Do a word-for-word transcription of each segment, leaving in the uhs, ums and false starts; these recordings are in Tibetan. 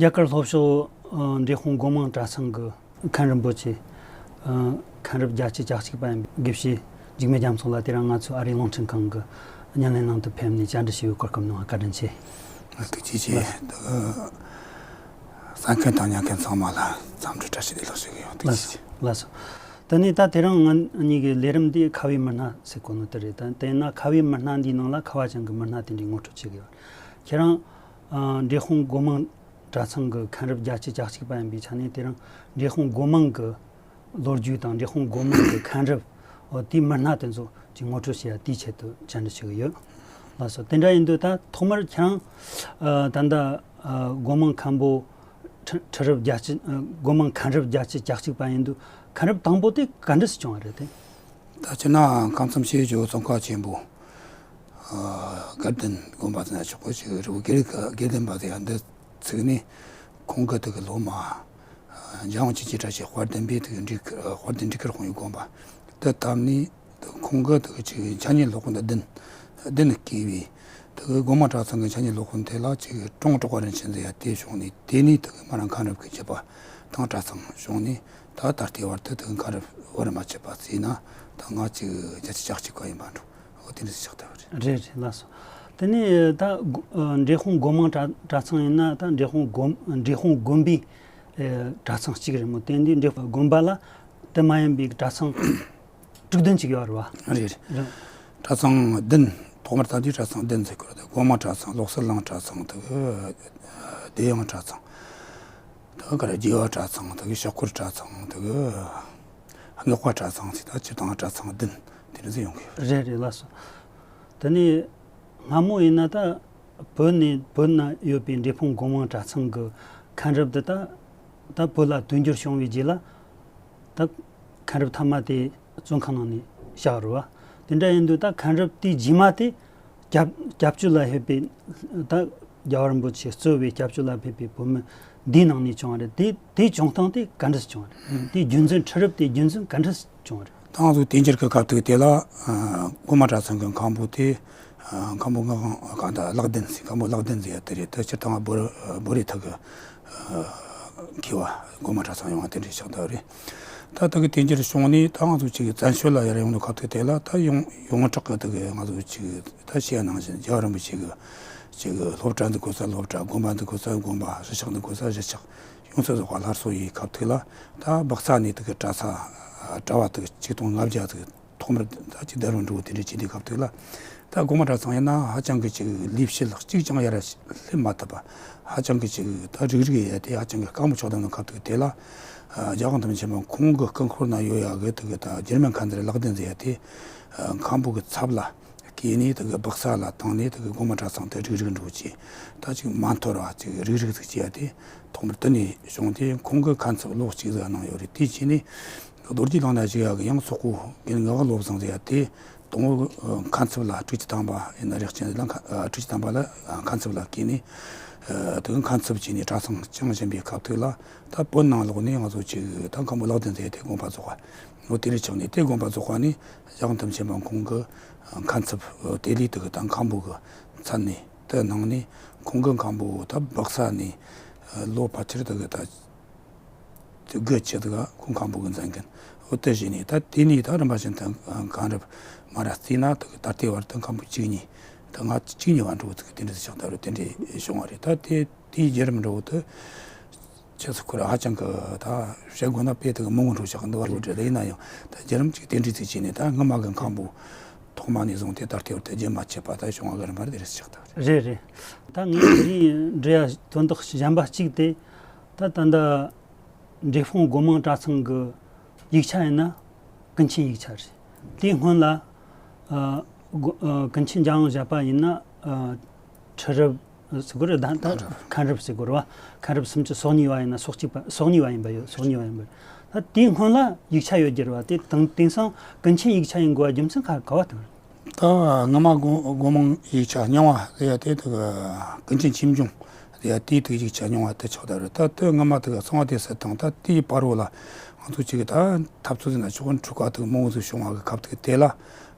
རྒྱ་གར་ལྷོ་ཕྱོགས་ཨ་འབྲས་སྤུངས་སྒོ་མང་གྲྭ་ཚང་གི་མཁན་རིན་པོ་ཆེ། ཨ་མཁན་རབས་བརྒྱད་ཅུ་གྱ་གཅིག་པ་ཡིན་པའི་དགེ་བཤེས་འཇིགས་མེད་རྒྱ་མཚོ་ལགས་དེ་རིང་ང་ཚོའི་ཨ་རིའི་རླུང་འཕྲིན་ཁང་གི་བརྙན་ལེན་ནང་དུ་ཕེབས་ནས་བཅར་འདྲི་ཞུ་བའི་གོ་སྐབས་གནང་བར་བཀའ་དྲིན་ཆེ། ཐུགས་རྗེ་ཆེ། ལགས་སོ། གསན་མཁན་དང་ཉན་མཁན་ཚང་མ་ལ་འཚམས་འདྲི་བཀྲ་ཤིས་བདེ་ལེགས་ཞུ་གི་ཡོད། ཐུགས་རྗེ་ཆེ། ལགས་སོ། དེ་ནས་ད་དེ་རིང་ང་གཉིས་ཀྱི་ལས་རིམ་འདི་ཁ་བའི་མི་སྣ་ཟེར་གོ་ནོ་དེ་རེད། ད་དེས་ན་ཁ་བའི་མི་སྣ་འདིའི་ནང་ལ་ཁ་བ་ཅན་གྱི་མི་སྣ་དེ་འདྲའི་ངོ་སྤྲོད་བྱེད་ཀྱི་ཡོད། ཁྱེད་རང་ཨ་འབྲས་སྤུངས་སྒོ་མང་གྲྭ་ཚང་གི་མཁན་རབས་བརྒྱད་ཅུ་གྱ་གཅིག་པ་ཡིན་པའི་ཆ་ནས། དེ་རིང་འབྲས་སྤུངས་སྒོ་མང་གི་ལོ་རྒྱུས་དང་འབྲས་སྤུངས་སྒོ་མང་གི་མཁན་རབས། འོ་དེའི་མི་སྣ་དེ་ཚོ་ཅིག་ངོ་སྤྲོད་བྱེད་ཡ་དེའི་ཆེད་དུ་བཅར་འདྲི་ཞུ་གི་ཡོད། ལགས་སོ། དེ་འདྲ་ཡིན་དུས་ད་ཐོག་མར་ཁྱེད་རང་ཨ་ད་ལྟ་ཨ་སྒོ་མང་མཁན་པོ་ཁྲི་ཁྲི་རབས་བརྒྱད་ཅུ། ཨ་སྒོ་མང་མཁན་རབས་བརྒྱད་ཅུ་གྱ་གཅིག་པ་ཡིན་དུས། མཁན་རབས་དང་པོ་དེ་ག་འདྲ་སེ་བྱུང་བ་རེད་དེ། ད་སྤྱིར་ན་ཁམས་གསུམ་ཞེས་བརྗོད་ཙོང་ཁ་ཆེན་པོ། ཨ་དགའ་ལྡན་དགོན་པ་ཟེར་ན་ཆོག་གོ། ཅིག་རི་བོ་དགེ་ལྡན་དགའ་ལྡན་པ་དེ་ཡང་འདི་ཚུགས་ནས། ཁོང་གི་དེ་གི་སློབ་མ་འཇམ་དབྱངས་ཆོས་ཀྱི་བཀྲ་ཤིས་དཔལ་ལྡན་པས་དེ་གི་འབྲི་དཔལ་ལྡན་འབྲི་དཀར་དཔང་ཡིག་དགོན་པ་དེ་བཏབ་ནས། དེ་ཁོང་གི་དེ་གི་ཅིག་འཆད་ཉན་སློབ་དཔོན་དང་བདུན་བདུན་བསྐོས་པས། དེ་གི་སྒོ་མང་གྲྭ་ཚང་གི་འཆད་ཉན་སློབ་དཔོན་དེ་ལ་ཅིག་ཀྲོང་གྲགས་པ་རིན་ཆེན་ཟེར་ཡ་དེ་བྱུང་ནས། དེ་ནས་དེ་གི་མ་ར་མཁན་རབས་ཀྱི་བརྒྱུད་པ་དང་གྲྭ་ཚང་བྱུང་ནས། ད་ད་ལྟའི་བར་དུ་དེ་གི་མཁན་རབས་བར་མ་ཆད་པ་བརྩིས་ན་ད་ང་ཅིག་བརྒྱད་ཅུ་གྱ་གཅིག་པ་ཡིན་པ་འགྲོ། འོ་དེ་འདྲ་ཞིག་ཆགས་བསྡད་པ་རེད། རེད་རེད། ལགས་སོ། དེ་ནས་ད་སྒོ་ཨ་འབྲས་སྤུངས་སྒོ་མང་གྲྭ་གྲྭ་ཚང་ཡིན་ན། ད་འབྲས་སྤུངས་སྒོ་འབྲས་སྤུངས་དགོན་པའི་ཨེ་གྲྭ་ཚང་གཅིག་རེད་མོད། དེ་འདི་འབྲས་སྤུངས་དགོན་པ་ལ་དེ་མ་ཡིན་པའི་གྲྭ་ཚང་དྲུག་བདུན་ཅིག་ཡོད་རེད་བ། རེད་རེད། རེད། གྲྭ་ཚང་བདུན། ཐོག་མར་ད་འདི་གྲྭ་ཚང་བདུན་ཟེར་དགོས་རེད། སྒོ་མང་གྲྭ་ཚང་། ལོ་གསར་གླིང་གྲྭ་ཚང་། དེ་གི་བདེ་དབྱངས་གྲྭ་ཚང་། དེ་གི་རྗེ་བ་གྲྭ་ཚང་། དེ་གི་ཤོག་སྐོར་གྲྭ་ཚང་། དེ་གི་རྙོག་པ་གྲྭ་ཚང་ཟེར། ད་སྤྱིར་བཏང་གྲྭ་ཚང་བདུན་དེ་འདྲ་ཟིག་ཡོང་གི་ཡོད། རེད་རེད། ལགས་སོ། དེ་ནས་སྔ་མོ་ཡིན་ན་ད་བོད་ནས་བོད་ན་ཡོད་པའི་འབྲས་སྤུངས་སྒོ་མང་གྲྭ་ཚང་གི་མཁན་རབས་འདི་ད་ད་བོད་ལ་དུས་འགྱུར་བྱུང་བའི་རྗེས་ལ་ད་མཁན་རབས་ཐ་མ་དེ་བཙོན་ཁང་ནང་ནས་བཞག་རེད་བ། དེ་འདྲ་ཡིན་དུས་ད་མཁན་རབས་དེའི་རྗེས་མ་དེ་སྐྱབས་སྐྱབས་བཅོལ་ལ་ཕེབས་པའི་ད་རྒྱལ་བ་རིན་པོ་ཆེ་གཙོས་པའི་སྐྱབས་བཅོལ་ལ་ཕེབས་པའི་བོད་མི་འདིའི་ནང་ནས་བྱུང་བ་རེད། དེ་དེའི་བྱུང་སྟངས་དེ་ག་འདྲ་སེ་བྱུང་བ་རེད། དེའི་རྒྱུ་མཚན། ཁྲི་རབས་དེའི་རྒྱུ་མཚན་ག་འདྲ་སེ་བྱུང་བ་རེད། ད་ང་ཚོ་དུས་འགྱུར་གྱི་སྐབས་དུས་དེ་ལ་ཨ་སྒོ་མང་གྲྭ་ཚང་གི་མཁན་པོ་དེ་ཨ་མཁན་པོ་ངག་དབང་གང་ལྟར་ལག་ལྡན་ཟེར། མཁན་པོ་ལག་ལྡན་ཟེར་ཡ་དེ་རེད། དེ་སྤྱིར་བཏང་བོད་བོད་རིགས་ཐོག་གི་མཁས་པ་སྒོ་མང་གྲྭ་ཚང་ཡོང་བ་དེ་འདྲའི་ཆགས་བསྡད་རེད། ད་དེ་གི་དུས་འགྱུར་བྱུང་ནས་ད་ང་ཚོ་ཅིག་བཙན་བྱོལ་ལ་ཡར་ཡོང་དུས་སྐབས་དུས་དེ་ལ་ད་ཡོངས་ཡོངས་གྲགས་ཀྱི་དེ་གི་ང་ཚོ་ཅིག་ད་བཤད་ནང་བཞིན་རྒྱལ་བ་རིན་པོ་ཆེ་གི་ཅིག་སློབ་གྲྭ་འདི་དགོས་ས་སློབ་གྲྭ། དགོན་པ་འདི་དགོས་ས་དགོན་པ། གཞིས་ཆགས་འདི་དགོས་ས་གཞིས་ཆགས། ཡོངས་སུ་རྫོགས་པ་སླར་གསོ་ཡི་སྐབས་དུས་ལ། ད་སྦག་ས་ནས་དེ་གི་གྲྭ་ཚང་གྲྭ་བ་དེ་གི་ཆིག་སྟོང་ལྔ་བརྒྱ་དེ་གི་ཐོག་མར་ད་ཅིག་བསྡད་རུང་འགྲོ་དེ་འདྲ་བྱེད་དུས་སྐབས་དུས་ལ། ད་སྒོ་མང་གྲྭ་ཚང་ཡིན་ན་ཧ་ཅང་གི་ཅིག་ལས་བྱེད་ལ་གཅིག་ཀྱང་ཡར་སླེབས་མ་ཐུབ་པ། ཧ་ཅང་གི་ཅིག་ད་རིག་རིག་ཡ་དེ་ཧ་ཅང་གི་དཀའ་མོ་ཆགས་བསྡད་ནོ་སྐབས་དུས་དེ་ལ། ཨ་རྒྱལ་དབང་ཐང་པ་ཆེན་པོ་ཁོང་གི་སྐུ་འཁོར་ན་ཡོད་ཡ་གི་དེ་གི་ད་འགྱུར་མེད་མཁན་ཟེར་ལག་ལྡན་ཟེར་ཡ་དེ་ཨ་མཁན་པོ་གི་ཚབ་ལ་བསྐོས་ནས། དེ་གི་སྦག་ས་ལ་བཏང་ནས་དེ་གི་སྒོ་མང་གྲྭ་ཚང་དེ་རིག་རིག་འགྲོ་བྱས། ད་ཅིག་མ་འཐོར་བ་ཅིག་རིག་རིག་ཟིག་བྱས་ཡ་དེ་ཐོག་མར་དེ་ནས་བྱུང་སྟེ། ཁོང་གི་མཁན་ཚབ་ལོ་གཅིག་ཟིག་གནང་ཡོད་རེད། དེའི་རྗེས་ནས་རྡོ་རྗེ་གླང་ནག་བཞུགས་ཡ་གི་ཡང་སོག་པོ་རྒན་ངག་དབང་བློ་བཟང་ཟེར་ཡ་དེ་དང་པོ་མཁན་ཚབ་ལ་སྤྲུལ་སྐྱེས་དམ་པ་ཡིན་ན་རེད། གཅིག་ལ་མཁན་སྤྲུལ་སྐྱེས་དམ་པ་ལ་མཁན་ཚབ་ལ་བསྐོས་ནས། དེ་གི་མཁན་ཚབ་བྱས་ནས་གྲྭ་ཚང་བསྐྱངས་བཞིན་པའི་སྐབས་དུས་ལ། ད་བོད་ནང་ལོགས་ནས་ང་ཚོ་ཅིག་ད་མཁན་པོ་ལག་ལྡན་ཟེར་ཡ་དེ་དགོངས་པ་རྫོགས་པ། འོ་དེ་འདྲ་ཆགས་ནས། དེ་དགོངས་པ་རྫོགས་པ་ནས་རྒྱལ་དབང་ཐང་པ་ཆེན་པོ་ཁོང་གི་མཁན་ཚབ་དེ་ལས་དེ་གི་ད་མཁན་པོ་གི་མཚན་ནས་དེ་གནང་ནས། ཁོང་གི་མཁན་པོ་ད་སྦག་ས་ནས་ལོ་ཕལ་ཆེར་དེ་གི་ད་དགུ་བཅུ་དེ་ག་ཁོང་མཁན་པོ་གི་མཛད་འགན་འོ་དེ་བཞེས་ནས། ད་དེ་ནས་ད་རིམ་པ་བཞིན་དུ་མཁན་རབས་མ་ར་བརྩིས་ན་དེ་གི་ད་ལྟའི་བར་དུ་མཁན་པོ་བཅུ་གཉིས། ད་ང་བཅུ་གཉིས་པ་འགྲོ་དེ་གི་དེ་འདྲ་ཆགས་བསྡད་རེད། དེ་འདྲ་བྱུང་བ་རེད། ད་དེ་དེའི་བརྒྱུད་རིམ་འདྲ་བོ་དེ་ཁྱེད་ཚོ་ཁོ་ར་ཧ་ཅང་གི་ད་བཤད་དགོས་ན་དཔེ་དེ་གི་མང་པོ་འགྲོ་ཆགས་གི་འདུག་བ། རེད། ཡིན་ན་ཡང་ད་བརྒྱུད་རིམ་གཅིག་དེ་འདྲ་ཅིག་བྱས་ནས། ད་སྔ་མ་གི་མཁན་པོ་ཐོག་མ་ནས་བཟུང་སྟེ་ད་ལྟའི་བར་དུ་རྒྱུན་མ་ཆད་པ་ད་བྱུང་བ་གི་རིམ་པ་དེ་རེད་ཆགས་ད། རེད་རེད། ད་ངས་དེ་རིང་འདྲི་ཡ་དོན་དག་གཞན་པ་གཅིག་དེ། ད་ད་ལྟ་འབྲས་སྤུངས་སྒོ་མང་གྲྭ་ཚང་གི་ཡིག་ཆ་ཡིན་ན་ཀུན་མཁྱེན་ཡིག་ཆ་རེད། དེའི་སྔོན་ལ་ཨ་སྒོ་ཨ་ཀུན་མཁྱེན་འཇམ་དབྱངས་བཞད་པ་ཡིན་ན་ཨ་ཁྲི་རབས་ཟེར་དགོས་རེད། ད་ད་མཁན་རབས། མཁན་རབས་ཟེར་དགོས་རེད་བ། མཁན་རབས་སུམ་ཅུ་སོ་གཉིས་པ་ཡིན་ན་སོ་གཅིག་པ། སོ་གཉིས་པ་ཡིན་པ་ཡོད། སོ་གཉིས་པ་ཡིན་པ་རེད། ད་དེའི་སྔོན་ལ་ཡིག་ཆ་ཡོད་རྒྱུ་རེད་བ། དེ་དང་དེང་སང་ཀུན་མཁྱེན་ཡིག་ཆ་ཡིན་དགོས་པ་རྒྱུ་མཚན་ག་ག་བ་དེ་རེད། ད་སྔ་མ་སྒོ་སྒོ་མང་ཡིག་ཆ་རྙིང་བ་ཟེར་ཡ་དེ་དེ་གི་ཀུན་མཁྱེན་ཆོས་འབྱུང་ཟེར་ཡ་དེའི་དེ་གི་ཡིག་ཆ་རྙིང་བ་དེ་ཆགས་བསྡད་རེད། ད་དེ་སྔ་མ་དེ་གི་གསང་བ་སྡེ་སྲིད་དང་ད་དེའི་བར་བོ་ལ་ང་ཚོ་ཅིག་གི་ད་འཐབ་རྩོད་ཟེར་ན་ཆོག་གི། འཁྲུག་པ་དེ་གི་མང་བོ་ཟིག་བྱུང་བ་གི་སྐབས་དེ་གི་དེ་ལ།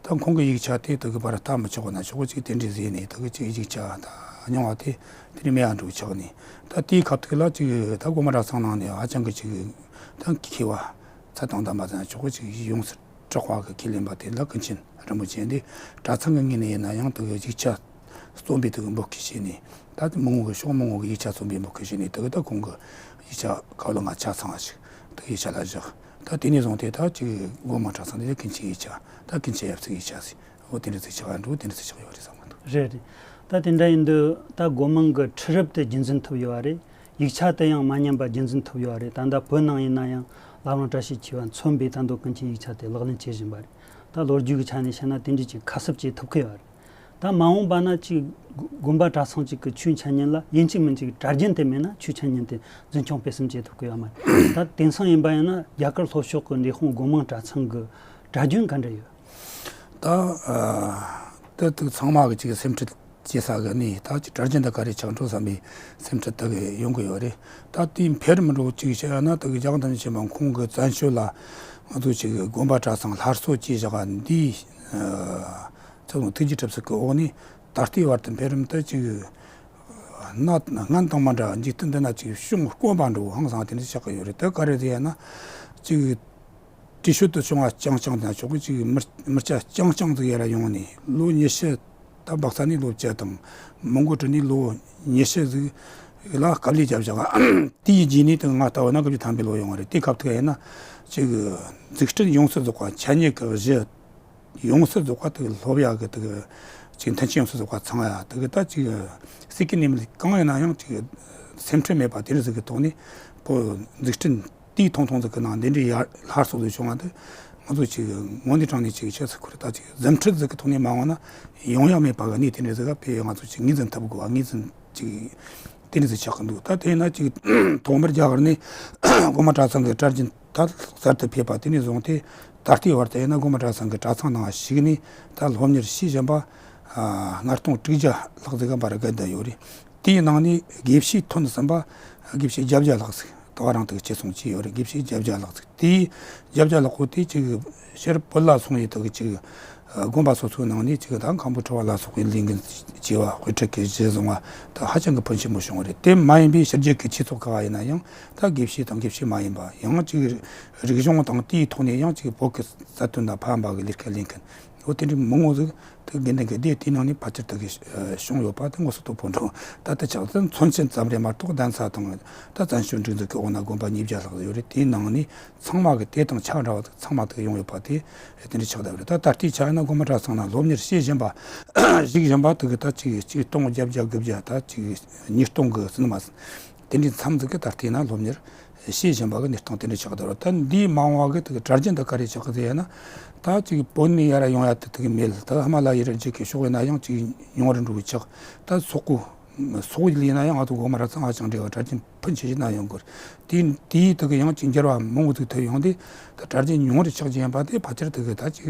ད་ཁོང་གི་ཡིག་ཆ་དེ་དེ་གི་བར་ལྟ་མི་ཆོག་གི་ན་ཆོག་གི་ཅིག་དེ་འདྲ་ཟེར་ནས། དེ་གི་ཅིག་ཡིག་ཆ་ད་ མྱོང་བ་དེ་དེ་ནི་མེད་ཡ་འགྲོ་ཆགས་ནས། ད་དེའི་ཁ་ཐུག་ལ་ཅིག་ད་དགོན་པ་གྲྭ་ཚང་ནང་ནས་ཧ་ཅང་གི་ཅིག་ད་མཁས་པ་ཚད་དང་ལྡན་པ་ཙམ་ཆོག་གི་ཅིག་ཡོངས་སུ་གྲགས་པ་གི་ཁས་ལེན་པ་དེ་ལ་ཀུན་མཁྱེན་རིན་པོ་ཆེ་འདི་གྲྭ་ཚང་གི་ངོས་ནས་ཡིན་ན་ཡང་དེ་གི་ཡིག་ཆ་རྩོམ་པའི་དེ་གི་འབོད་སྐུལ་བྱས་ནས། ད་མི་ངོ་གི་ཕྱོགས་མི་ངོ་གི་ཡིག་ཆ་རྩོམ་པའི་འབོད་སྐུལ་བྱས་ནས། དེ་གི་ད་ཁོང་གི་ཡིག་ཆ་ཁ་ལ་ང་ཆ་ཚང་བ་ཞིག་དེ་གི་ཡིག་ཆ་ལ་བཞག་ད་དེ་ནས་བཟུང་སྟེ་ད་ཅིག་སྒོ་མང་གྲྭ་ཚང་དེ་ཀུན་མཁྱེན་ཡིག་ཆ། ད་ཀུན་མཁྱེན་ཡབ་སྲས་ཡིག་ཆ་ཟེར། འོ་དེ་འདྲ་ཚིག་ཆགས་ཡ་འགྲོ། དེ་འདྲ་ཚིག་ཆགས་ཡོད་རེད་བསམ་གི་འདུག་རེད་རེད། ད་དེ་འདྲ་ཡིན་དུས་ད་སྒོ་མང་གི་ཁྲི་རབས་དེ་རྒྱུན་འཛིན་ཐུབ་ཡོད་རེད། ཡིག་ཆ་དེ་ཡང་མ་ཉམས་པ་རྒྱུན་འཛིན་ཐུབ་ཡོད་རེད། ད་ལྟ་བོད་ནང་ཡིན་ན་ཡང་བླ་བྲང་བཀྲ་ཤིས་འཁྱིལ་བ་མཚོན་པའི་ད་མདོ་ཀུན་མཁྱེན་ཡིག་ཆ་དེ་ལག་ལེན་བྱེད་བཞིན་པ་རེད། ད་ལོ་རྒྱུས་ཀྱི་ཆ་ནས་བཤད་ན་དེ་འདྲ་ཅིག་ཁ་གསབ་བྱེད་ཐུབ་ཀྱི་ཡོད་རེད། ད་མ་འོངས་པ་ན་ཅིག་དགོན་པ་གྲྭ་ཚང་ཅིག་གི་ཆོས་འཆད་ཉན་ལ་ཡིན་གཅིག་མིན་གཅིག་གྲྭ་རྒྱུན་དེ་མེད་ན་ཆོས་འཆད་ཉན་དེ་འཛིན་སྐྱོང་སྤེལ་གསུམ་བྱེད་ཐུབ་ཀྱི་ཡོད་མ་རེད། ད་དེང་སང་ཡིན་པ་ཡིན་ན་རྒྱ་གར་ལྷོ་ཕྱོགས་ཀྱི་འབྲས་སྤུངས་སྒོ་མང་གྲྭ་ཚང་གི་གྲྭ་རྒྱུན་ག་འདྲ་ཡོད། ད་ཨ་ད་དུ་ཚང་མ་གི་ཅིག་སེམས་ཁྲལ་བྱེད་ས་གི་ནི་ད་ཅིག་གྲྭ་རྒྱུན་ད་ག་རེ་ཆགས་འགྲོ་བསམ་པའི་སེམས་ཁྲལ་དག་གི་ཡོང་གི་ཡོད་རེད། ད་དེའི་འཕེལ་རིམ་འགྲོ་ཅིག་བཤད་ཡ་ན་དག་གི་རྒྱལ་བ་ཐམས་ཅད་མཁྱེན་པ་ཁོང་གི་བཙན་བྱོལ་ལ་ང་ཚོ་ཅིག་དགོན་པ་གྲྭ་ཚང་སླར་གསོ་བྱས་བཞག་པ་འདིའི་ཨ་ཚོགས་ཐུགས་རྗེ་གྲུབ་ཚུལ་གི་འོག་ནས་ད་ལྟའི་བར་དུ་འཕེལ་རིམ་དུ་ཅིག་ན་སྔན་དང་མ་འདྲ། འཇིག་རྟེན་འདི་ན་ཅིག་བྱུང་དཀོན་པ་འགྲོ་ཧང་སང་དེ་འདྲ་ཆགས་ཀྱི་ཡོད་རེད། དེ་ག་རེ་རེད་ཡ་ན་ཅིག་བྲིས་ཤོད་དུ་བྱུང་བ་རྐྱང་རྐྱང་དང་ཆོག་གི་ཅིག་མི་མི་སྐྱ་རྐྱང་རྐྱང་ཟིག་ཡར་ཡོང་ནས་ལོ་ཉི་ཤུ། ད་སྦག་ས་ནས་ལོ་བཅུ་དང་མི་མགོ་དྲུག་ནས་ལོ་ཉི་ཤུ་ཟིག་ལ་དཀའ་ལས་བརྒྱབ་བཞག་དེའི་རྗེས་ནས་དེ་ང་ལྟ་བུ་ན་སྐབས་ཀྱི་ཐང་པའི་ལོ་ཡོང་བ་རེད། དེ་སྐབས་དེ་ཡིན་ན་ཅིག་འཛུགས་སྐྲུན་ཡོངས་སུ་རྫོགས་པ། འཆད་ཉན་གྱི་གཞི་ཡོངས་སུ་རྫོགས་པ་དེ་སློབ་ཡག་གི་དེ་ཅིག་མཐུན་རྐྱེན་ཡོངས་སུ་རྫོགས་པ་ཚང་ཡ་དེ་གི་ད་ཅིག་སྲིད་ཀྱི་ནས་མི་གང་ཡིན་ན་ཡང་ཅིག་སེམས་ཁྲལ་མེད་པ་དེ་རིགས་ཟིག་གི་ཐོག་ནས་བོད་འཛུགས་སྐྲུན། དེའི་ཐུང་ཐུང་ཟིག་གི་ནང་འདི་འདྲའི་ཡར་སླར་གསོ་ཟིག་བྱུང་བ་འདི་ང་ཚོ་ཅིག་དངོས་གནས་དྲང་གནས་ཅིག་ཆེ་ས་ཁུར་ད་ཅིག་རྫུ་འཕྲུལ་ཟིག་གི་ཐོག་ནས་མ་འོངས་ན་ཡོང་ཡ་མེད་པ་གི་གནས་དེ་འདྲ་ཟིག་ག་དཔེ་ང་ཚོ་ཅིག་ངོས་འཛིན་ཐུབ་དགོས་པ། ངོས་འཛིན་ཅིག་དེ་འདྲ་ཟིག་ཆགས་ཀྱི་འདུག་ད་དེ་ན་ཅིག་ཐོག་མར་རྒྱ་གར་ནས་སྒོ་མང་གྲྭ་ཚང་གི་གྲྭ་རྒྱུན་ད་གསར་དུ་ཕེབས་པ་དེ་ནས་བཟུང་སྟེ་ད་ལྟའི་བར་དུ་ཡིན་ན་སྒོ་མང་གྲྭ་ཚང་གི་གྲྭ་ཚང་ནང་ཞུགས་ནས་ད་སློབ་གཉེར་བྱས་བཞིན་པ་ལྔ་སྟོང་དྲུག་བརྒྱ་ལྷག་ཟིག་གམ་པར་བརྒལ་བསྡད་ཡོད་རེད། དེའི་ནང་ནས་དགེ་བཤེས་ཐོན་ཟིན་པ་དགེ་བཤེས་བརྒྱད་བརྒྱ་ལྷག་ཟིག་ད་ག་རང་དུ་བཅད་སོང་བྱས་ཡོད་རེད། དགེ་བཤེས་བརྒྱད་བརྒྱ་ལྷག་ཟིག་དེའི་བརྒྱད་བརྒྱ་ལྷག་པོ་དེ་ཅིག་ཕྱིར་བོད་ལ་སོང་ཡས་དག་ཅིག་དགོན་པ་སོ་སོའི་ནང་ནས་ཅིག་ད་མཁན་པོ་ཁྲི་པ་ལ་སོགས་པའི་ལས་འགན་བྱས་པ། དཔེ་ཁྲིད་ཀྱི་གཞི་བཟུང་བ་ད་ཧ་ཅང་གི་ཕོན་ཆེན་པོ་བྱུང་བ་རེད། དེ་མ་ཡིན་པའི་ཕྱི་རྒྱལ་གྱི་ཆོས་ཚོགས་ཁག་ཡིན་ན་ཡང་ད་དགེ་བཤེས་དང་དགེ་བཤེས་མ་ཡིན་པ་ཡང་ཅིག་རིག་གཞུང་དང་དེའི་ཐོག་ནས་ཡང་ཅིག་བོད་ཀྱི་རྩ་དོན་དང་ཕན་པ་གི་ལས་ཀ་ལས་མཁན། འོ་དེ་འདྲའི་མང་བོ་ཟིག་དེ་དགེ་འདུན་གྱི་སྡེ་དེའི་ནང་ནས་ཕལ་ཆེར་དག་གི་བྱུང་ཡོད་པ་དེ་མངོན་སུམ་དོད་པོ་འགྲོ། ད་ལྟ་ཆགས་ཚུལ་མཚོན་བྱེད་ཙམ་རེད་མ་གཏོགས་གདན་ས་དང་ད་བཙན་བྱོལ་སྒྲིག་འཛུགས་ཀྱི་འོག་ན་དགོན་པ་ཉིས་བརྒྱ་ལྷག་ཡོད་རེད། དེའི་ནང་ནས་ཚང་མ་གི་དེ་དང་ཆ་འདྲ་བ་ཚང་མ་དག་ཡོང་ཡོད་པ་དེ་དེ་འདྲ་ཆགས་བསྡད་པ་རེད། ད་ད་ལྟའི་ཆ་ཡིན་ན་སྒོ་མང་གྲྭ་ཚང་ན་སློབ་གཉེར་བྱེད་བཞིན་པ་བཞུགས་བཞིན་པ་དེ་གི་ད་ཅིག་ཆིག་སྟོང་བརྒྱད་བརྒྱ་དགུ་བརྒྱ་ད་ཅིག་ཉིས་སྟོང་གི་ཟིན་མ་ཟིན་དེ་འདྲའི་མཚམས་ཟིག་གི་ད་ལྟའི་ན་སློབ་གཉེར་བྱེད་བཞིན་པ་གི་གནས་སྟངས་དེ་འདྲ་ཆགས་བསྡད་པ་རེད། ད་འདིའི་མ་འོངས་པ་གི་དེ་གི་གྲྭ་རྒྱུན་དེ་ག་རེ་ཆགས་གི་ཟེར་ཡ་ན་ད་ཅིག་བོད་ནས་ཡར་ཡོང་ཡ་དེ་དེ་གི་མེད། ད་ཧི་མ་ལ་ཡའི་རི་རྒྱུད་ཀྱི་ཕྱོགས་ཡིན་ན་ཡང་ཅིག་ཉུང་རུ་འགྲོ་གི་ཆགས། ད་སོག་པོ་སོག་པོ་ཡིན་ན་ཡང་ང་ཚོ་སྒོ་མང་གྲྭ་ཚང་ཧ་ཅང་འབྲེལ་བ་གྲྭ་རྒྱུན་ཕོན་ཆེ་ཞིག་ན་ཡོང་དགོས་རེད། དེ་དེའི་དེ་གི་ཡང་ཅིག་འགྱུར་བ་མང་བོ་ཟིག་ཐེབས་ཡོང་དུས་ད་གྲྭ་རྒྱུན་ཉུང་རུ་ཆགས་ཀྱི་ཡིན་པ་དེ་ཕལ་ཆེར་དེ་གི་ད་ཅིག་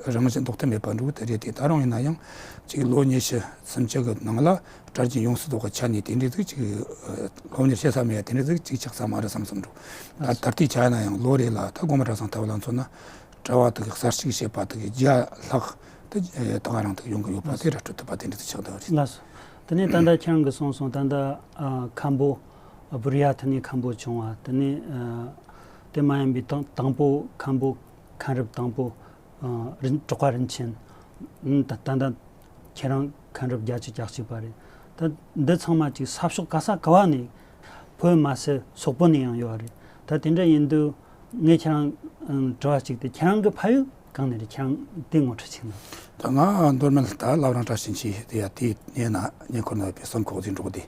རང་བཞིན་ལྡོག་ཐབས་མེད་པ་འགྲོ་གི་དེ་རེད། དེ་ད་རུང་ཡིན་ན་ཡང་ཅིག་ལོ་ཉི་ཤུ་སུམ་ཅུ་གི་ནང་ལ་གྲྭ་རྒྱུན་ཡོངས་སུ་རྫོགས་པ་ཆ་ནས་དེ་འདྲའི་ཟིག་ཅིག་སློབ་གཉེར་བྱེད་ས་མེད་ཡ་དེ་འདྲའི་ཟིག་ཅིག་ཆགས་ས་མ་རེད་བསམ་བསམ་འགྲོ། ད་ད་ལྟའི་ཆ་ཡིན་ན་ཡང་ལོ་རེ་ལ་ད་སྒོ་མང་གྲྭ་ཚང་ལྟ་བུ་ལ་མཚོན་ན་གྲྭ་བ་དེ་གི་གསར་ཞུགས་བྱེད་པ་དེ་གི་བརྒྱ་ལྷག་དེ་ད་ག་རང་དུ་ཡོང་གི་ཡོད་པ་དེ་ར་སྤྲོད་ཐུབ་པ་དེ་འདྲ་དུ་ཆགས་བསྡད་པ་རེད། ལགས་སོ། དེ་ནས་ད་ལྟ་ཁྱེད་རང་གིས་གསུངས་སོང་། ད་ལྟ་ཨ་མཁན་པོ་ཨ་བུ་རི་ཡ་དེ་ནས་མཁན་པོ་བྱུང་བ། དེ་ནས་ཨ་དེ་མ་ཡིན་པའི་དང་དང་པོ་མཁན་པོ་མཁན་རབས་དང་པོ་ཨ་རིན་གྲགས་པ་རིན་ཆེན། ཨ་ད་ད་ལྟ་ཁྱེད་རང་མཁན་རབས་བརྒྱད་ཅུ་གྱ་གཅིག་པ་རེད། ད་འདི་ཚང་མ་ཅིག་ས་ཕྱོགས་ག་ས་ག་བ་ནས་བོད་མ་ཟད་སོག་པོ་ནས་ཡང་ཡོད་རེད། ད་དེ་འདྲ་ཡིན་དུས་ངས་ཁྱེད་རང་ཨ་དྲི་བ་གཅིག་དེ། ཁྱེད་རང་གི་ཕ་ཡུལ་གང་ནས་རེད། ཁྱེད་རང་དེ་ངོ་སྤྲོད་ཅིག་གནང་། ད་ང་མདོ་སྨད་ད་བླ་བྲང་བཀྲ་ཤིས་འཁྱིལ་དེ་ཡ་དེ་ནས་ན་ཉེ་འཁོར་ན་ཡོད་པའི་སོན་ཁོག་ཟིག་འབྲོག་སྡེ་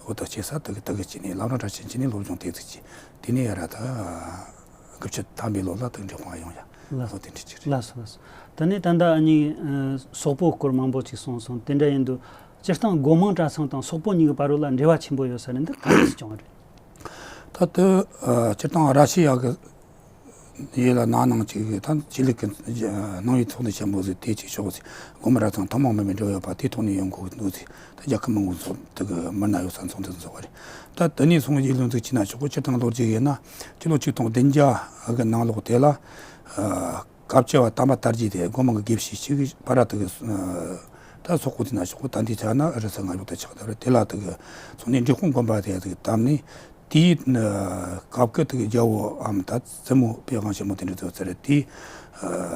འོ་ད་སྐྱེས་ས་དེ་གི་དེ་གི་ཅི་ནས་བླ་བྲང་བཀྲ་ཤིས་འཁྱིལ་ནས་སློབ་སྦྱོང་དེ་ཚིག་ཅི་དེ་ནས་ཡ་ར་ད་དགུ་བཅུ་ཐམ་པའི་ལོ་ལ་དེ་འདྲ་ཁོང་ཡོང་ཡ། ལགས་སོ། འོ་དེ་འདྲ་ཅིག་རེད། ལགས་སོ་ལགས་སོ། དེ་ནས་ད་ལྟ་ཨ་ནི་ཨ་སོག་པོ་སྐོར་མང་པོ་ཅིག་གསུངས་སོང་། དེ་འདྲ་ཡིན་དུས་སྤྱིར་བཏང་སྒོ་མང་གྲྭ་ཚང་དང་སོག་པོ་གཉིས་ཀྱི་བར་ལ་འབྲེལ་བ་ཆེན་པོ་ཡོད་ས་རེད། འདི་ག་འདྲ་བྱུང་བ་རེད། ད་ལྟ་ཨ་སྤྱིར་བཏང་ར་ཤི་ཡ་གི་ཡུལ་ལ་ནང་ནང་ཅིག་ད་ཆོས་ལུགས་ཀྱི་སྣང་བའི་ཚོགས་འདུ་ཆེན་པོ་ཟིག་དེ་ཅིག་ཤོག་ཟིག་སྒོ་མང་གྲྭ་ཚང་ཐུན་མོང་མ་ཡིན་པའི་འབྲེལ་བ་ཡོད་པ་དེ་ཐོག་ནས་ཡོང་དགོས་ཀྱི་འདུག་ཟིག་ད་རྒྱལ་ཁབ་མི་དགོས་ཚོགས་དེ་གི་མི་སྣ་ཡོད་ས་ཚོགས་འདུ་འཛོགས་པ་རེད། ད་དེ་ནས་སོང་ཡིག་ལུང་ཚིག་ཅི་ན་ཆོག་གོ། སྤྱིར་བཏང་ལོ་རྒྱུས་ཡིན་ན་སྤྱི་ལོ་ཆིག་སྟོང་བདུན་བརྒྱ་གི་ནང་ལོགས་དེ་ལ་ཨ་སྐབས་བཅུ་པ་དམ་པ་དར་རྒྱས་དེ་སྒོ་མང་གི་དགེ་བཤེས་ཤིག་གིས་ཕ་ར་དེ་གི་ཨ་ད་ ད་སོག་པོ་དེ་ན་ཆོག་གོ། ད་འདི་ཆ་ན་ཨུ་རུ་སུ་ང་ཡོད་ད་ཆགས་ད་རེད། དེ་ལ་དེ་གི་ཚོང་ནས་འབྲས་སྤུངས་དགོན་པ་དེ་ཡ་དེ་གི་བཏབ་ནས། དེའི་སྐབས་ཀྱི་དེ་གི་རྒྱལ་པོ་འམ་ད་བཙུན་མོ་པའི་དབང་ཆེན་མོ་དེ་འདྲ་ཚོ་ཟེར་དེ།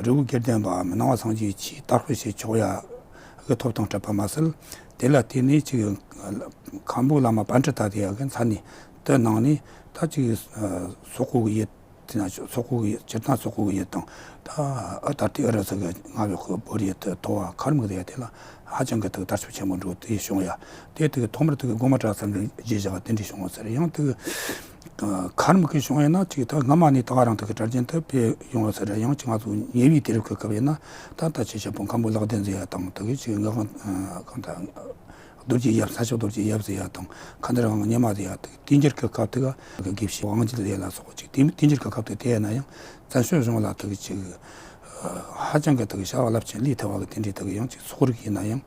རི་བོ་དགེ་ལྡན་པའམ་སྣང་བ་སངས་རྒྱས་ཀྱིས་དར་སྤེལ་བྱེད་ཆོག་ཡ་གི་ཐོབ་ཐང་སྤྲད་པ་མ་ཟད། དེ་ལ་བརྟེན་ནས་ཅིག་མཁན་པོ་བླ་མ་པཎྜི་ཏ་དེ་ཡ་གི་མཚན་ནས་དེ་གནང་ནས། ད་ཅིག་སོག་པོ་གི་ཡུལ། དེ་ན་སོག་པོ་གི་སྤྱིར་བཏང་སོག་པོ་གི་ཡུལ་དང་། ད་ཨ་ད་ལྟའི་ཨུ་རུ་སུ་གི་མངའ་འོག་གི་བོད་ཡུལ་དུ་ཐོ་བ་མཁར་རྨིག་དེ་ཡ་དེ་ལ་ཧ་ཅང་གི་དེ་གི་དར་ཁྱབ་ཆེན་པོ་འགྲོ་དེ་བྱུང་ཡ། དེ་དེ་གི་ཐོག་མར་དེ་གི་གོང་མ་གྲྭ་ཚང་གི་རྗེས་བཞག་དེ་འདྲ་བྱུང་བ་ཟེར། ཡང་དེ་གི་མཁར་རྨིག་གི་བྱུང་ཡ་ན་ཅིག་ད་སྔ་མ་ནས་ད་ག་རང་དེ་གི་གྲྭ་རྒྱུན་དུ་སྤེལ་ཡོང་བ་ཟེར། ཡང་ཅིག་ང་ཚོ་ཉེ་བའི་དུས་རབས་ཀྱི་སྐབས་ཡིན་ན། ད་ད་ཆོས་ཞབས་པོ་མཁན་པོ་ལེགས་ལྡན་ཟེར་ཡ་དང་། དེ་གི་ཅིག་ངག་དབང་གང་ད། རྡོ་རྗེ་ཡབ། ས་སྐྱ་རྡོ་རྗེ་ཡབ་ཟེར་ཡ་དང་། མཁན་ནོར་དབང་ཉི་མ་ཟེར་ཡ་དེ། དེང་སྐབས་ཀྱི་སྐབས་དེ་ག་དགེ་བཤེས་དབང་རྒྱལ་ཟེར་ཡ་ལ་སོགས་ཅིག་དེ་དེང་སྐབས་ཀྱི་སྐབས་དེ་དེ་ཡ་ན་ཡང་བཙན་བྱོལ་གཞུང་ལ་དེ་གི་ཅིག་ཧ་ཅང་གི་དེ་གི་བྱ་བ་རླབས་ཆེན་ལས་ཐུབ་པ་གི་དེ་འདྲའི་དེ་གི། ཡང་ཅིག་སོག་རིགས་ཡིན་ན་ཡང་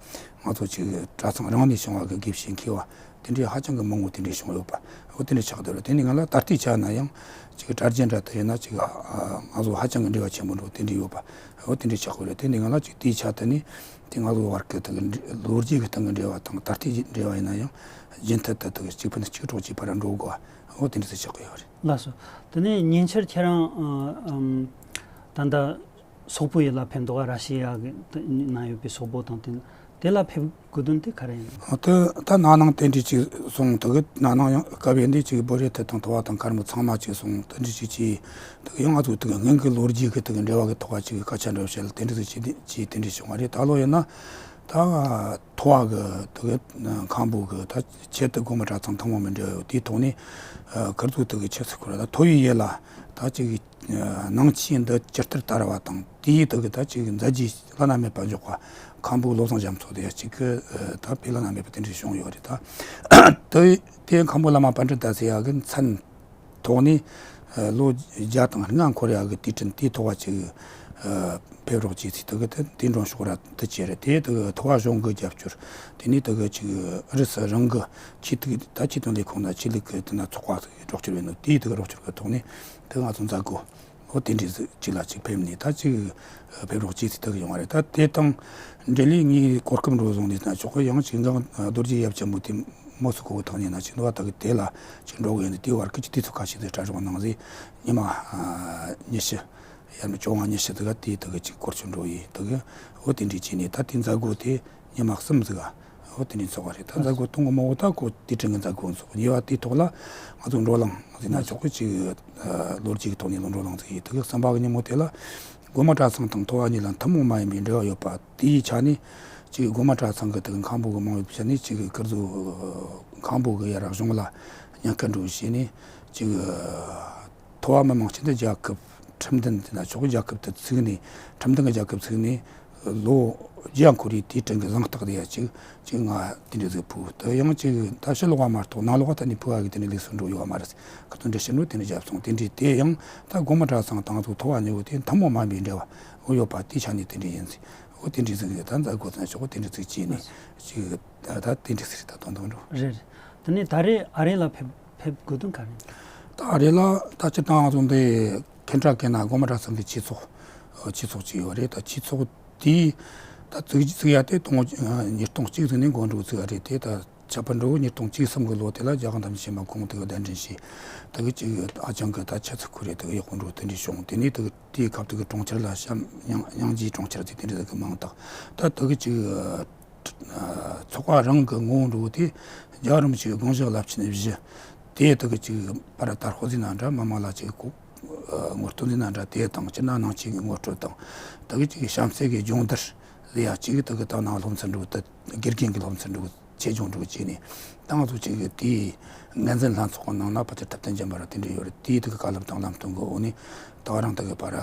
ང་ཚོ་ཅིག་གྲྭ་ཚང་རང་ནས་བྱུང་བ་གི་དགེ་བཤེས་མཁས་པ་དེ་འདྲའི་ཧ་ཅང་གི་མང་པོ་དེ་འདྲའི་བྱུང་ཡོད་པ། འོ་དེ་འདྲའི་ཆགས་བསྡད་རེད། དེ་ནི་ང་ལ་ད་ལྟའི་ཆ་ན་ཡང་ཅིག་གྲྭ་རྒྱུན་འདྲ་དེ་ཡིན་ན་ཅིག་ང་ཚོ་ཧ་ཅང་གི་འབྲེལ་བ་ཆེན་པོ་འགྲོ་དེ་འདྲའི་ཡོད་པ། འོ་དེ་འདྲའི་ཆགས་ཀྱི་རེད། དེ་ནི་ང་ལ་ཅིག་དེའི་ཆ་དེ་ནི། དེ་ང་ཚོའི་བར་གྱི་དེ་གི་འབྲེལ། ལོ་རྒྱུས་ཀྱི་སྟེང་གི་འབྲེལ་བ་དང་ད་ལྟའི་འབྲེལ་བ་ཡིན་ན་ཡང་རྒྱུན་མཐུད་དུ་དེ་གི་གཅིག་ཕན་གཅིག་གྲོགས་ཀྱི་བར་འགྲོ་དགོས། འོ་དེ་འདྲ་ཟེར་ཆགས་ཀྱི་ཡོད་རེད། ལགས་སོ། དེ་ནས་ཉེ་ཆར་ཁྱེད་རང་ཨ་ཨམ་ད་ལྟ་སོག་པོའི་ཡུལ་ལ་ཕེབས་འདུག་ག། ར་ཤི་ཡ་གི་ནང་ཡོད་པའི་སོག་པོ་དང་། དེ་དེ་ལ་ཕེབས་དགོས་དོན་དེ་ག་རེ་ཡིན། ཨ་དེ་ད་ན་ནིང་དེ་འདྲ་ཅིག་སོང་། དེ་གི་ན་ནིང་ཡང་སྐབས་ཡིན་དུས་ཅིག་བོད་རིགས་དེ་དང་ཐོ་བ་དང་མཁར་རྨིག་ཚང་མ་ཅིག་སོང་། དེ་འདྲ་ཅིག་བྱས། དེ་ཡང་ང་ཚོ་དེ་གི་སྔོན་གྱི་ལོ་རྒྱུས་ཀྱི་དེ་གི་འབྲེལ་བ་གི་ཐོག་ལ་ཅིག་སྐད་ཆ་འདྲ་བཤད་ལ་དེ་འདྲ་ཟིག་བྱས་ཏེ་བྱས་དེ་འདྲ་བྱུང་བ་རེད། ད་ལོ་ཡིན་ན་ད་ཐོ་བ་གི་དེ་གི་མཁན་པོ་གི་ད་ཆེད་དུ་གོང་མ་གྲྭ་ཚང་ཐེངས་མ་མི་འདྲ་ཡོད། དེའི་ཐོག་ནས་ཨ་ཁིར་ཚོ་དེ་གི་ཆེ་ཚུལ་ཁུར་ད་ཐོ་བའི་ཡུལ་ལ་ད་ཅིག་ཨ་ནང་ཆོས་འདི་ཇི་ལྟར་དར་བ་དང་། དེའི་དེ་གི་ད་ཅིག་མཛད་རྗེས་བླ་ན་མེད་པ་འཇོག་པ་མཁན་པོ་བློ་བཟང་རྒྱ་མཚོ་དེ་ཡ་གཅིག་གི་ཨ་ད་དཔེ་བླ་ན་མེད་པ་དེ་འདྲ་བྱུང་ཡོད་རེད། ད་དེ་དེ་མཁན་པོ་བླ་མ་པཎྜི་ཏ་ཟེར་ཡ་གི་མཚན་ཐོག་ནས་ཨ་ལོ་བརྒྱ་དང་ལྔ་འཁོར་ཡག་གི་དུས་དྲན་དེའི་ཐོག་ལ་ཅིག་ཨ་ཕེབས་རོགས་བྱས་ཚེ། དེ་གི་དེ་དེ་མགྲོན་ཤོག་ར་དེ་བྱས་རེད། དེ་དེ་གི་ཐོ་བ་གཞུང་གི་རྒྱབ་སྐྱོར། དེ་ནས་དེ་གི་ཅིག་ཨུ་རུ་སུ་རང་གི་ཆོས་དུ་ད་ཆོས་དོན་ལས་ཁུངས་དང་ཆོས་ལུགས་ཀྱི་དེ་ན་ཚོགས་པ་རོགས་སྐྱོར་བྱས་ནོ། དེའི་དེ་གི་རོགས་སྐྱོར་གི་ཐོག་ནས་དེ་ང་ཚོ་མཛད་སྒོ་འོ་དེ་འདྲའི་ཟིག་ཅིག་ལ་ཅིག་ཕེབས་ནས་ད་ཅིག་ཕེབས་རོགས་བྱས་ཚེ་དེ་གི་ཡོང་བ་རེད། ད་དེ་དང་འབྲེལ་ལས་ངའི་གོ་སྐབས་འགྲོ་བཟུང་ནས་ན་ཆོག་གི། ཡང་ཅིག་འགག་རྡོ་རྗེ་ཡབ་ཆེན་པོ་དེ་མོ་སུ་གོ་བོ་ཐག་ཉེ་ན་ཅིག་འདུག་བ། ད་གི་དེ་ལ་ཅིག་འགྲོ་གི་ཡིན། དེའི་བར་གི་ཅིག་དུས་ཚོད་ཁ་ཤས་དེ་གྲ་སྒྲིག་གནང་ཟིག་ཉི་མ་ཨ་ཉི་ཤུ་ཡར་མི་བཅོ་ལྔ་ཉི་ཤུ་དེ་ག་དེ་དེ་གི་ཅིག་སྐོར་ཆུ་འགྲོ་ཡི་དེ་གི། འོ་དེ་འདྲའི་བྱས་ནས་ད་དེ་མཛད་སྒོ་དེ་ཉི་མ་གསུམ་ཟིག་ག་འོ་དེ་འདྲའི་འཚོགས་པ་རེད། ད་མཛད་སྒོ་དང་པོ་མོ་འོ་ད་ཁོ་དུས་དྲན་གི་མཛད་སྒོ་འཚོགས། གཉིས་པ་དེའི་ཐོག་ལ་ང་ཚོ་བགྲོ་གླེང་ཟེར་ན་ཆོག་གི། ཅིག་ཨ་ལོ་རྒྱུས་ཀྱི་ཐོག་ནས་ལ་བགྲོ་གླེང་ཟིག་ཡི། དེ་གི་གསུམ་པ་གི་ཉིན་མོ་དེ་ལ་གོང་མ་གྲྭ་ཚང་དང་ཐོ་བ་གཉིས་ལ་ཐུན་མོང་མ་ཡིན་པའི་འབྲེལ་བ་ཡོད་པ་དེའི་ཆ་ནས། ཅིག་གོང་མ་གྲྭ་ཚང་གི་དེ་གི་མཁན་པོ་གི་མང་བའི་ཆ་ནས་ཅིག་ཁིར་ཚོ་མཁན་པོ་གི་ཡར་གཞུང་ལ་ཉེན་ཁ་འགྲོ་བྱས་ནས་ཅིག་ཐོ་བ་མི་མང་སྤྱི་མཐུན་རྒྱལ་ཁབ་ཁྲིམས་འདུན་དེ་ན་ཆོག་རྒྱལ་ཁབ་དེ་ཚུགས་ནས། ཁྲིམས་འདུན་གྱི་རྒྱལ་ཁབ་ཚུགས་ནས་ལོ་བརྒྱ་འཁོར་བའི་དུས་དྲན་གྱི་གཟེངས་རྟགས་དེ་ཡ་ཅིག་ཅིག་ང་དེ་འདྲ་ཟིག་ཕུལ། དེ་ཡང་ཅིག་ད་ཕྱི་ལོགས་པ་མ་གཏོགས་ནང་ལོགས་པ་ད་ནི་ཕུལ་བ་གི་དེ་འདྲ་ལས་སུ་འགྲོ་ཡོད་པ་མ་རེད། ཁ་ཏོན་འདྲ་ཕྱིར་འགྲོ་དེ་འདྲ་བརྒྱབ་སོང་། དེ་འདྲའི་དེ་ཡང་ད་གོང་མ་གྲྭ་ཚང་དང་ཚོ་ཐོ་བ་ཉེ་བོ་དེ་ཐུན་མོང་མ་ཡིན་པའི་འབྲེལ་བ་འོ་ཡོད་པ་དེའི་ཆ་ནས་དེ་འདྲ་ཡིན་ཟིག་འོ་དེ་འདྲ་ཟིག་ད་མཛད་སྒོ་དང་ཆོག་གོ་དེ་འདྲ་ཟིག་བྱས་ནས་ཅིག་ད་ད་དེ་འདྲ་ཟིག་རེད། ད་དོན་དུ་འགྲོ། རེད་རེད། དེ་ནས་ད་རེས་ཨ་རི་ལ་ཕེབས་ཕེབས་དགོས་དོན་ག་རེ་ཡིན། ད་ཨ་རི་ལ་ད་སྤྱིར་བཏང་ང་ཚོ་འདི་ཁེན་ཊ་ཀེ་ན་གོང་མ་གྲྭ་ཚང་གི་ཆོས་ཚོགས་ཆོས་ཚོགས་ཅིག་ཡོད་རེད། ད་ཆོས་ཚོགས་དེའི་ད་བཙུགས་བཙུགས་ཡ་དེ་སྟོང་ཉིས་སྟོང་གཅིག་ཙམ་ནས་འགོ་འཛུགས་བཙུགས་ཡ་རེད། དེ་ད་ཆབ་བུ་འགྲོ་ཉིས་སྟོང་གཅིག་གསུམ་གི་ལོ་དེ་ལ་རྒྱལ་དབང་དམ་ཆོས་ཆེན་པོ་གོང་དུ་གདན་འདྲེན་བྱས། དེ་གི་ཅིག་ཨ་ཅང་གི་ད་ཆེ་ཚུགས་ཁུ་རེ་དེ་གི་ཡག་པོ་འགྲོ་དེ་འདྲ་བྱུང་། དེ་ནས་དེ་གི་དེའི་སྐབས་དེ་གི་གྲོང་ཁྱེར་ལ་བྱམས་སྙིང་སྙིང་རྗེའི་གྲོང་ཁྱེར་དེ་དེ་འདྲ་དེ་གི་མིང་བཏགས། ད་དེ་གི་ཅིག་ཚོགས་པ་རང་གི་ངོ་བོ་འགྲོ་དེ་རྒྱལ་བ་རིན་པོ་ཆེའི་དགོངས་བཞེད་རླབས་ཆེན་བཞི་དེ་དེ་གི་ཅིག་པར་དར་ཧོ་ཟིན་ན་འདྲ། མི་མང་ལ་ཅིག་ངོ་སྤྲོད་ཟིན་ན་འདྲ། དེ་དང་སྤྱིར་ན་ནང་ཆོས་ཀྱི་ངོ་སྤྲོད་དང་། དེ་གི་ཅིག་བྱམས་བརྩེ་གི་སྦྱོང་བརྡར་ལ་ཡ་ཅིག་དེ་གི་ད་ནང་སློབ་ཚན་འགྲོ་དེ་དགེ་རྒན་གྱི་སློབ་ཚན་འགྲོ་ཆེད་སྦྱོང་འགྲོ་བྱས་ནས། ད་ང་ཚོ་ཅིག་དེའི་ངོས་འཛིན་ལྷན་ཚོགས་ནང་ན་ཕལ་ཆེར་ཐུབ་བསྟན་སྦྱིན་པ་ར་དེ་འདྲ་ཡོད་རེད། དེའི་དེ་གི་བཀའ་སློབ་དང་ལམ་སྟོན་གི་འོག་ནས་ད་རང་དེ་གི་པར་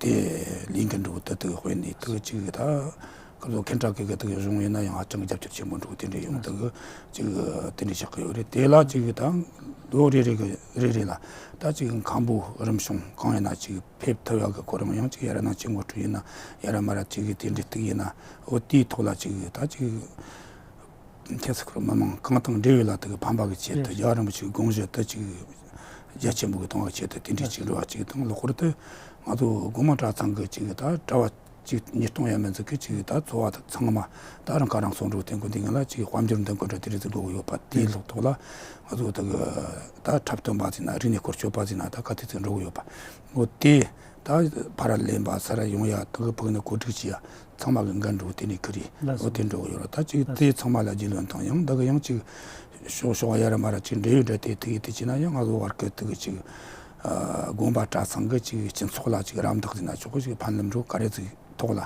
དེ་ལས་འགན་འགྲོ་དེ་དེ་གི་དཔེ་ནས་དེ་གི་ཅིག་ད་ཁོ་ཚོ་ཁེན་ཊ་ཀེ་གི་དེ་གི་གཞུང་ཡིན་ན་ཡང་ཧ་ཅང་གི་རྒྱབ་སྐྱོར་ཆེན་པོ་འགྲོ་དེ་འདྲ་ཡོང་། དེ་གི་ཅིག་དེ་འདྲ་བཞག་གི་ཡོད་རེད། དེ་ལ་ཅིག་ད་ལོ་རེ་རེ་གི་རེ་རེ་ལ་ད་ཅིག་མཁན་པོ་རིམ་བྱུང་གང་ཡིན་ན་ཅིག་ཕེབས་ཐུབ་ཡག་གི་ཁོ་རང་ཡང་ཅིག་ཡ་ར་ནང་ཆོས་ངོ་སྤྲོད་ཡིན་ན་ཡ་ར་མ་ར་ཅིག་གི་དེ་འདྲ་དེ་ཡིན་ན། འོ་དེའི་ཐོག་ལ་ཅིག་ད་ཅིག་ཁྱེད་ཚོ་ཁོར་མི་མང་གང་དང་འབྲེལ་བའི་ལ་དེ་གི་ཕན་པ་གི་ཆེད་དུ། རེད། རྒྱལ་བ་རིན་པོ་ཆེའི་དགོངས་བཞེད་དེ་ཅིག་རྒྱ་ཆེན་པོ་གི་གཏོང་བའི་ཆེད་དུ་དེ་འདྲའི་ཅིག་འགྲོ་བ་ཅིག་དང་། ལྷག་པར་དུ་ང་ཚོ་གོང་མ་གྲྭ་ཚང་གི་ཅིག་ད་གྲྭ་བ་ ཅིག་ཉིས་སྟོང་ཡང་མི་འཛིན་གི་ཅིག་ད་འཚོ་བ་ཚང་མ་ད་རང་ཁ་རང་གསོ་འགྲོ་དེ་འགོ་འདི་ང་ལ་ཅིག་དཔལ་འབྱོར་འདི་འགོ་འདྲ་དེ་རིགས་ཟིག་དགོས་ཡོད་པ། དེའི་ལོག་ཐོག་ལ་ང་ཚོ་ད་གི་ད་འཁྲབ་སྟོན་པ་ཟིན་ན་རིག་གནས་སྐོར་སྤྱོད་པ་ཟིན་ན་ད་ག་དེ་ཚོ་འགྲོ་གི་ཡོད་པ། འོ་དེ་ད་ཕ་ར་ལེན་པ་ས་ར་ཡོང་ཡ་ད་གི་ཕུགས་ནི་གོ་སྒྲིག་བྱེད་ཡ་ཚང་མ་གི་འགན་འགྲོ་དེ་ནི་ཁི་རི། ལགས་སོ། འོ་དེ་འགྲོ་གི་ཡོད་ར། ད་ཅིག་ལགས་སོ། དེ་ཚང་མ་ལ་རྒྱུས་ལོན་དང་ཡང་ད་གི་ཡང་ཅིག་ཕྱོགས་ཕྱོགས་ཡ་ར་མ་ར་ཅིག་འབྲེལ་ཡོད་འདྲ་དེ་དེ་གི་དེ་བྱས་ན་ཡང་ང་ཚོ་བར་གི་དེ་གི་ཅིག་དགོན་པ་གྲྭ་ཚང་གི་ཅིག་སྤྱི་ཚོགས་ལ་ཅིག་རམ་འདེགས་ཟིན་ན་ཆོག་གི་ཅིག་ཕན་ལམ་འགྲོ་ག་རེ་ཟིག་ཐོག་ལ་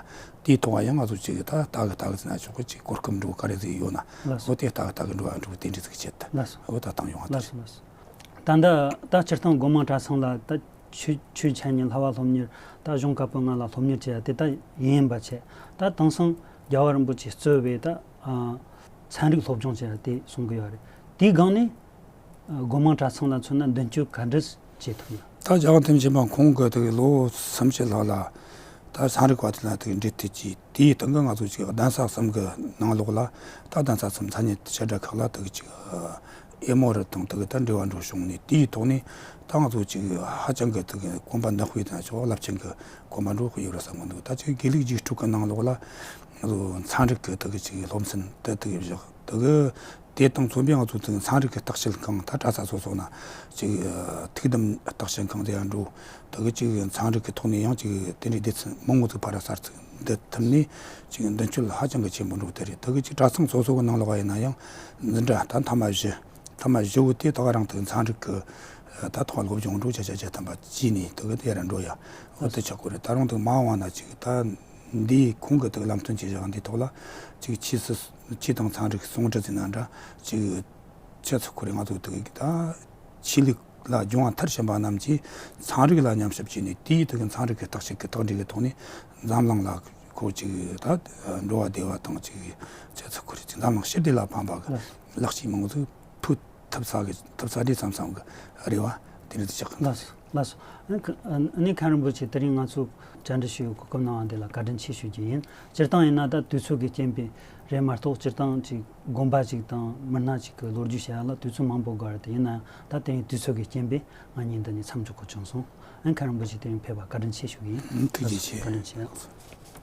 དེའི་ཐོག་ཡང་ང་ཚོ་ཅིག་ད་ལྟ་གི་ལྟ་གི་ཟིན་ན་ཆོག་གི་ཅིག་གོ་སྐབས་འགྲོ་ག་རེ་ཟིག་ཡོད་ན། ལགས་སོ། འོ་དེ་ལྟ་གི་ལྟ་གི་འགྲོ་བ་འགྲོ་དེ་འདྲ་ཟིག་བྱེད་དུ། ལགས་སོ། འོ་ད་བཏང་ཡོང་བ་ལགས་དེ་སོ། ལགས་སོ། ད་ད་ད་སྤྱིར་བཏང་སྒོ་མང་གྲྭ་ཚང་ལ་ད་ཆོས་ཆོས་འཆད་ཉན་བསླབ་པ་སློབ་གཉེར་ད་གཞུང་བཀའ་པོད་ལྔ་ལ་སློབ་གཉེར་བྱེད་ཡ་དེ་ད་ཡིན་པ་བྱས། ད་དེང་སང་རྒྱལ་བ་རིན་པོ་ཆེ་གཙོས་པའི་ད་ཨ་ཚན་རིག་སློབ་སྦྱོང་བྱེད་ཡ་དེ་གསུང་གི་ཡོད་རེད། དེའི་སྒང་ནས་ཨ་སྒོ་མང་གྲྭ་ཚང་ལ་མཚོན་ན་མདུན་སྐྱོད་ག་འདྲ་བྱེད་ཐུབ་ན། ད་རྒྱལ་བ་ཐམས་ཅད་མཁྱེན་པ་ཁོང་གི་དེ་ལོ་སུམ་ཅུ་ལྷག་ལ་ད་ཚན་རིག་པ་དེ་ལ་དེ་འབྲེལ་མཐུད་ཀྱིས་དེའི་སྟེང་གི་ང་ཚོ་ཅིག་གདན་ས་གསུམ་གི་ནང་ལོགས་ལ་ད་གདན་ས་གསུམ་ས་གནས་བཅད་གྲྭ་ཁག་ལ་དེ་ཅིག་ཨེ་མོ་རི་དང་དེ་གི་ད་འབྲེལ་བ་འགྲོ་བྱུང་ནས། དེའི་ཐོག་ནས་ད་ང་ཚོ་ཅིག་ཧ་ཅང་གི་དེ་གི་གོམ་པ་འདི་སྤོས་དང་ཆོག་རླབས་ཆེན་གི་གོམ་པ་འགྲོ་དགོས་ཡོད་རེད་བསམ་གི་འདུག་ད་ཅིག་དགེ་ལུགས་རྒྱུགས་སྤྲོད་གི་ནང་ལོགས་ལ་ང་ཚོ་ཚན་རིག་གི་དེ་གི་ཅིག་སློབ་ཚན་དེ་དེ་གི་བཞག་དེ་གི་དེ་དང་མཚོན་པའི་ང་ཚོ་དེ་ཚན་རིག་གི་བརྟག་དཔྱད་ཁང་ད་གྲྭ་ས་སོ་སོ་ན་ཅིག་ཐུགས་དམ་བརྟག་དཔྱད་ཁང་དེ་ཡང་འགྲོ། དེ་གི་ཅིག་ཚན་རིག་གི་ཐོག་ནས་ཡང་ཅིག་དེ་འདྲའི་སྡེ་ཚན་མང་པོ་ཅིག་ཕར་གསར་ཚུགས་འདི་ཐུབ་ནས་ཅིག་མདུན་སྐྱོད་ཧ་ཅང་གི་ཆེན་པོ་འགྲོ་དེ་རེད། དེ་གི་ཅིག་གྲྭ་ཚང་སོ་སོ་གི་ནང་ལོགས་ཡིན་ན་ཡང་འཛིན་གྲྭ་ད་མཐའ་མ་བཞི་མཐའ་མ་བཞི་བོ་དེ་ད་ག་རང་དེ་ཚན་རིག་གི་ད་ཐོག་སློབ་སྦྱོང་འགྲོ་ཆ་ཆ་ཆ་ཐམ་པ་བྱས་ནས་དེ་གི་དེ་ར་འགྲོ་ཡ་འོ་དེ་ཆགས་དགོས་རེད། ད་རུང་དེ་མ་འོངས་ན་ཅིག་ད་འདིའི་ཁོང་གི་དེ་གི་ལམ་སྟོན་བྱེད་བཞག་འདིའི་ཐོག་ལ་ཅིག་ཆོས་སྲིད་ཆོས་དང་ཚན་རིག་ཟུང་འབྲེལ་ཟེར་ན་འདྲ་ཅིག་ཆ་ཚང་ཁོ་རེ་ང་ཚོ་དེ་གི་ད་ཆོས་ལུགས་ལ་སྦྱོང་བ་མཐར་ཕྱིན་པ་རྣམས་ཀྱིས་ཚན་རིག་ལ་ཉམས་ཞིབ་བྱས་ནས་དེའི་དེ་གི་ཚན་རིག་གི་བརྟག་དཔྱད་ཀྱི་རྟགས་འགྲེལ་གྱི་ཐོག་ནས་འཛམ་གླིང་ལ་ཁོ་ཅིག་ད་འགྲོ་བ་བདེ་བ་དང་ཅིག་ཆ་ཚང་ཁོ་རེ་ཅིག་འཛམ་གླིང་ཞི་བདེ་ལ་ཕན་པ་གི་ལག་ཤེས་མང་པོ་ཟིག་ཕུལ་ཐུབ་ས་གི་ཐུབ་ས་རེད་བསམ་བསམ་གི་རེ་བ་དེ་འདྲ་ཅིག་ཆགས་ཀྱི་འདུག་ལགས་སོ། ལགས་སོ། ཨ་ནི་ཁ་རིན་པོ་ཆེ་དེ་རིང་ང་ཚོ་བཅར་འདྲི་ཞུ་བའི་གོ་སྐབས་གནང་བ་འདི་ལ་བཀའ་དྲིན་ཆེ་ཞུ་རྒྱུ་ཡིན། སྤྱིར་བཏང་ཡིན་ན་ད་དུས་ཚོད་ཀྱི་རྐྱེན་པས་རེད་མ་གཏོགས་སྤྱིར་བཏང་ཅིག་དགོན་པ་ཅིག་དང་མི་སྣ་ཅིག་གི་ལོ་རྒྱུས་བཤད་ཡ་ལ་དུས་ཚོད་མང་པོ་དགོས་རེད་དེ། ཡིན་ན་ཡང་ད་དེ་རིང་དུས་ཚོད་ཀྱི་རྐྱེན་པས་ང་གཉིས་འདི་ནས་མཚམས་འཇོག་དགོས་བྱུང་སོང་། ཨ་ནི་ཁ་རིན་པོ་ཆེ་དེ་རིང་ཕེབས་པ་བཀའ་དྲིན་ཆེ་ཞུ་གི་ཡིན། ཐུགས་རྗེ་ཆེ། བཀའ་དྲིན་ཆེ།